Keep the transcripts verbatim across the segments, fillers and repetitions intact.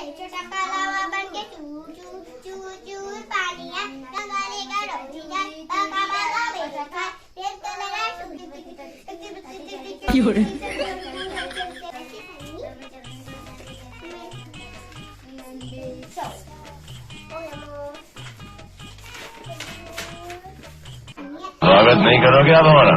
छोटा काला बन के चू चू चू चू पानिया, गंगा ले गड़ो जी जा, काका बाबा बेटा खा, तेल तो लगा चू चू चू। स्वागत नहीं करोगे आप हमारा?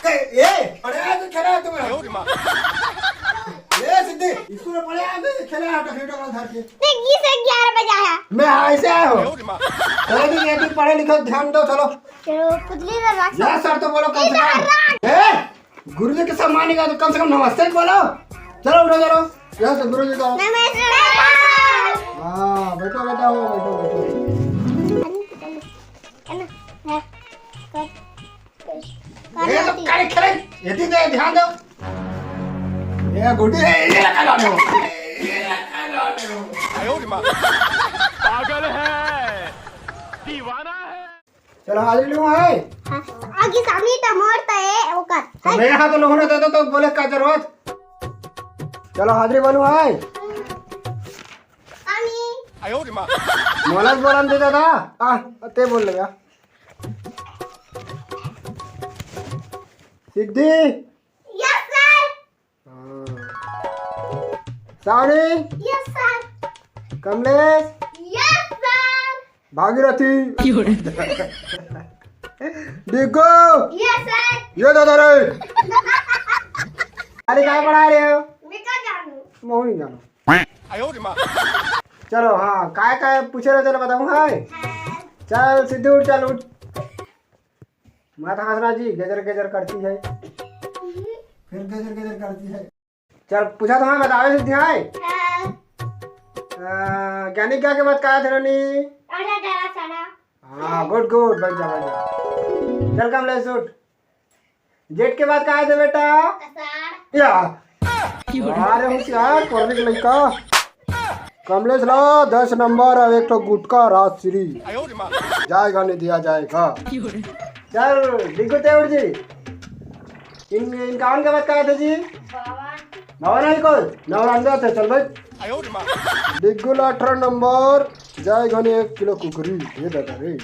ए, ए, अरे आज खेला है तुम्हें। ए सिद्धि, स्कूल में पढ़े आए थे, खेला है टकरी टकल धर के। देख, ये से ग्यारह बजा है। मैं हाँ, ऐसे आया हूँ। चलो जी, ये भी पढ़े लिखो, ध्यान दो, चलो। चलो, पुतली का रास्ता। यार सर तो बोलो कम से कम। ए, गुरु जी के सम्मान नहीं का तो कम से कम नमस्ते तो बोलो। चलो उठो, चलो। यहाँ से गुरु जी का। नमस्ते। हाँ, बैठो, बैठो, बैठो, बैठो। ये तो करे खेले, ये दिन दे ध्यान दो। ये गुड्डी है, ये लगा लो। ये लगा लो। पागल है, दीवाना है। चलो हाजिरी लूँ है। आगे सामने टमाटर है, ओकर। तो मैं यहाँ तो लोहना देता तो बोले का जरूरत। चलो हाजिरी बोलू है। मोला बोलन दे दादा। आ, ते बोल ले। Siddhi. Yes sir. Sani. Yes sir. Kamlesh. Yes sir. Bhagirathi. डिग्गो। Yes sir. ये दादा रे। अरे काय पढ़ा रहे हो? मैं क्या जानू? मैं नहीं जानू। चलो हाँ, काय काय पूछे रहे, चलो बताऊँ। हाय। चल सिद्धू उठ, चल उठ। माता हंसना जी गजर गजर करती है। फिर गजर गजर करती है। चल पूछा तो हाँ, बतावे सिद्धि। हाय। ज्ञानिका के बाद काय थे नोनी? अरे डरा सना। हाँ, गुड गुड, बैठ जा, बैठ जा। चल कमलेश उठ। जेठ के बाद काय थे बेटा? असार। या। अरे होशियार, पढ़ने के लइका। कमलेश ला दस नंबर और एक ठो गुटका राजश्री। जाएगा नहीं दिया जाएगा। चल डिग्गू तेवर जी, इन इनका आन के बाद काय थे जी? बाबा। बाबा नहीं कोई नवरांगा थे, चल भाई। डिग्गू ला अठारह नंबर, जाएगा नहीं एक किलो कुकरी। ये दादा रे।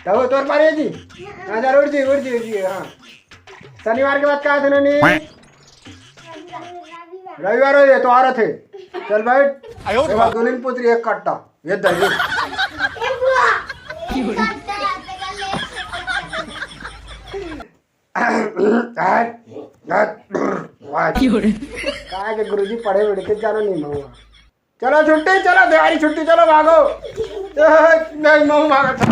तब तोर पारे जी। हाँ जा, उठ जी, उठ जी, उठ जी। हाँ, शनिवार के बाद काय थे नोनी? रविवार हो ये तो आ रहे थे। चल बैठ। दुल्हन पुत्री एक कट्टा। ये दही। काय के गुरुजी पढ़े उढ़े के जाना नहीं हुआ। चलो छुट्टी, चलो दिवाली छुट्टी, चलो भागो। ए, नहीं, मैं भागा था।